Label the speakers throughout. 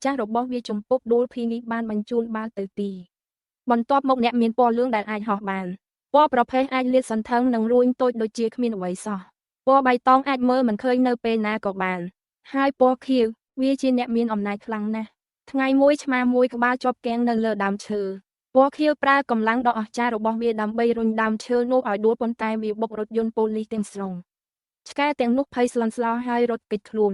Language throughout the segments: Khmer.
Speaker 1: ចាស់របស់វាជំពប់ដួលភីនេះបានបញ្ជូនបាល់ទៅទីបន្ទាប់មកអ្នកមានពណ៌លឿងដែលអាចហោះបានពណ៌ប្រផេះអាចលាតសន្ធឹងនិងរួញតូចដូចជាគ្មានអ្វីសោះពណ៌បៃតងអាចមើលមិនឃើញនៅពេលណាក៏បានហើយពណ៌ខៀវវាជាអ្នកមានអំណាចខ្លាំងណាស់ថ្ងៃមួយឆ្មាមួយក្បាលជាប់គាំងនៅលើដើមឈើពណ៌ខៀវប្រើកម្លាំងដ៏អស្ចារ្យរបស់វាដើម្បីរុញដើមឈើនោះឲ្យដួលប៉ុន្តែវាបុករថយន្តប៉ូលីសទាំងស្រុងឆ្កែទាំងនោះភ័យស្លន់ស្លោហើយរត់គេចខ្លួន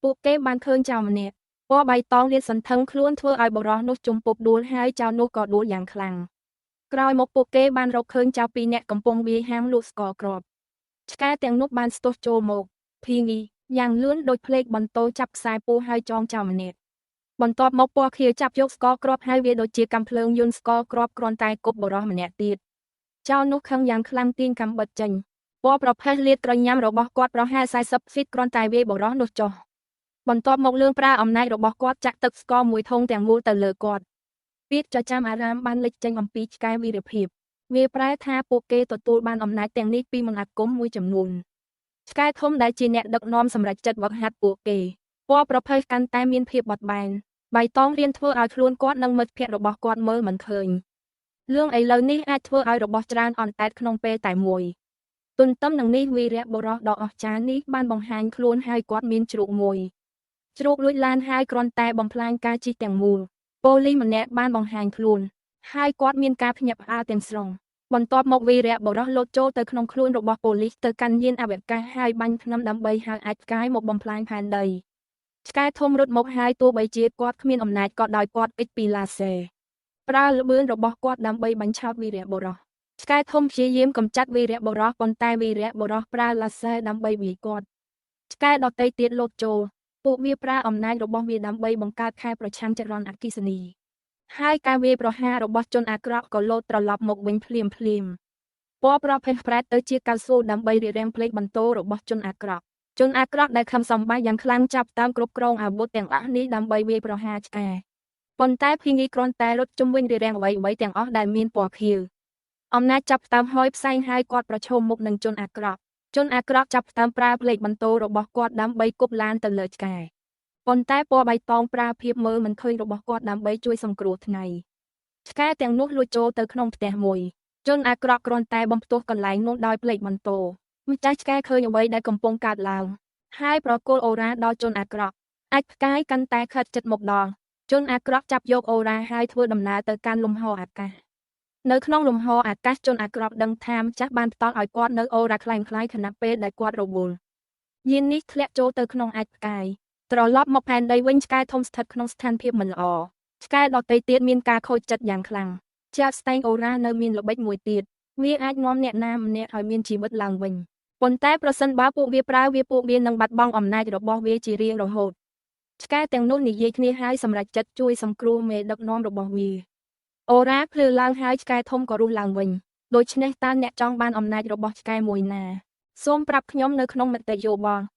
Speaker 1: ពួកគេបានឃើញចោរម្នាក់ពណ៌បៃតងលាតសន្ធឹងខ្លួនធ្វើឲ្យបុរសនោះជំពប់ដួលហើយចោរនោះក៏ដួលយ៉ាងខ្លាំងក្រោយមកពួកគេបានរកឃើញចោរពីរនាក់កំពុងវាយហាមលក់ស្ករគ្រាប់ឆ្កែទាំងនោះបានស្ទុះចូលមកភីងីយ៉ាងលឿនដោយភ្លេចបន្ទោចាប់ខ្សែពោះហើយចងចោរម្នាក់បន្ទាប់មកពណ៌ខៀវចាប់យកស្ករគ្រាប់ហើយវាដូចជាកាំភ្លើងយន្តស្ករគ្រាប់គ្រាន់តែគប់បុរសម្នាក់ទៀតចោរនោះខឹងយ៉ាងខ្លាំងទាញកាំបិតចេញពណ៌ប្រផេះលាតក្រញាំរបស់គាត់ប្រហែល40ហ្វីតគ្រាន់តែវាយបុរសនោះចុះបន្ទាប់មកលឿងប្រើអំណាចរបស់គាត់ចាក់ទឹកស្ករមួយធុងទាំងមូលទៅលើគាត់ពាក្យចចាមអារាមបានលេចចេញអំពីឆ្កែវីរភាពវាប្រែថាពួកគេទទួលបានអំណាចទាំងនេះពីមន្តអាគមមួយចំនួនឆ្កែធំដែលជាអ្នកដឹកនាំសម្រេចចិត្តវឹកហាត់ពួកគេពណ៌ប្រផេះកាន់តែមានភាពបត់បែនបៃតងរៀនធ្វើឲ្យខ្លួនគាត់និងមិត្តភក្តិរបស់គាត់មើលមិនឃើញលឿងឥឡូវនេះអាចធ្វើឲ្យរបស់ច្រើនអន្តែតក្នុងពេលតែមួយទន្ទឹមនឹងនេះវីរៈបុរសដ៏អស្ចារ្យនេះបានបង្ហាញខ្លួនហើយគាត់មានជ្រូកមួយជ្រូកលួចឡានហើយគ្រាន់តែបំផ្លាញការជិះទាំងមូលប៉ូលីសម្នាក់បានបង្ហាញខ្លួនហើយគាត់មានការភ្ញាក់ផ្អើលទាំងស្រុងបន្ទាប់មកវីរៈបុរសលោតចូលទៅក្នុងខ្លួនរបស់ប៉ូលីសទៅកាន់យានអវកាសហើយបាញ់ថ្នាំដើម្បីហៅអាចផ្កាយមកបំផ្លាញផែនដីឆ្កែធំរត់មកហើយទោះបីជាគាត់គ្មានអំណាចក៏ដោយគាត់គេចពីឡាសេប្រើល្បឿនរបស់គាត់ដើម្បីបាញ់ឆោតវីរៈបុរសឆ្កែធំព្យាយាមកម្ចាត់វីរៈបុរសប៉ុន្តែវីរៈបុរសប្រើឡាសេដើម្បីវាយគាត់ឆ្កែដទៃទៀតលោតចូលពួកវាប្រើអំណាចរបស់វាដើម្បីបង្កើតខែប្រឆាំងចរន្តអគ្គិសនីហើយការវាយប្រហាររបស់ជនអាក្រក់ក៏លោតត្រឡប់មកវិញភ្លាមភ្លាមពណ៌ប្រផេះប្រែទៅជាកៅស៊ូដើម្បីរារាំងភ្លេចបន្ទោរបស់ជនអាក្រក់ជនអាក្រក់ដែលខំសំបាយយ៉ាងខ្លាំងចាប់តាមគ្រប់គ្រងអាវុធទាំងអស់នេះដើម្បីវាយប្រហារឆ្កែប៉ុន្តែភីងីគ្រាន់តែរត់ជុំវិញរារាំងអ្វីៗទាំងអស់ដែលមានពណ៌ខៀវអំណាចចាប់តាមហើយផ្សែងហើយគាត់ប្រឈមមុខនឹងជនអាក្រក់ជនអាក្រក់ចាប់តាមប្រើភ្លេចបន្ទោរបស់គាត់ដើម្បីគប់ឡានទៅលើឆ្កែប៉ុន្តែពណ៌បៃតងប្រើភាពមើលមិនឃើញរបស់គាត់ដើម្បីជួយសង្គ្រោះថ្ងៃឆ្កែទាំងនោះលួចចូលទៅក្នុងផ្ទះមួយជនអាក្រក់គ្រាន់តែបំផ្ទុះកន្លែងនោះដោយភ្លេចបន្ទោម្ចាស់ឆ្កែឃើញអ្វីដែលកំពុងកើតឡើងហើយប្រគល់អូរ៉ាដល់ជនអាក្រក់អាចផ្កាយកាន់តែខិតជិតមកដល់ជនអាក្រក់ចាប់យកអូរ៉ាហើយធ្វើដំណើរទៅកាន់លំហអាកាសនៅក្នុងលំហអាកាសជនអាក្រក់ដឹងថាម្ចាស់បានផ្ដល់ឲ្យគាត់នៅអូរ៉ាក្លែងក្លាយខណៈពេលដែលគាត់រវល់យាននេះធ្លាក់ចូលទៅក្នុងអាចផ្កាយត្រឡប់មកផែនដីវិញឆ្កែធំស្ថិតក្នុងស្ថានភាពមិនល្អឆ្កែដទៃទៀតមានការខូចចិត្តយ៉ាងខ្លាំងជាក់ស្ដែងអូរ៉ានៅមានល្បិចមួយទៀតវាអាចនាំអ្នកណាម្នាក់ឲ្យមានជីវិតឡើងវិញប៉ុន្តែប្រសិនបើពួកវាប្រើវាពួកវានឹងបាត់បង់អំណាចរបស់វាជារៀងរហូតឆ្កែទាំងនោះនិយាយគ្នាហើយសម្រេចចិត្តជួយសង្គ្រោះមេដឹកនាំរបស់វាអូរ៉ាភ្លឺឡើងហើយឆ្កែធំក៏រុះឡើងវិញដូច្នេះតើអ្នកចង់បានអំណាចរបស់ឆ្កែមួយណាសូមប្រាប់ខ្ញុំនៅក្នុងមតិយោបល់។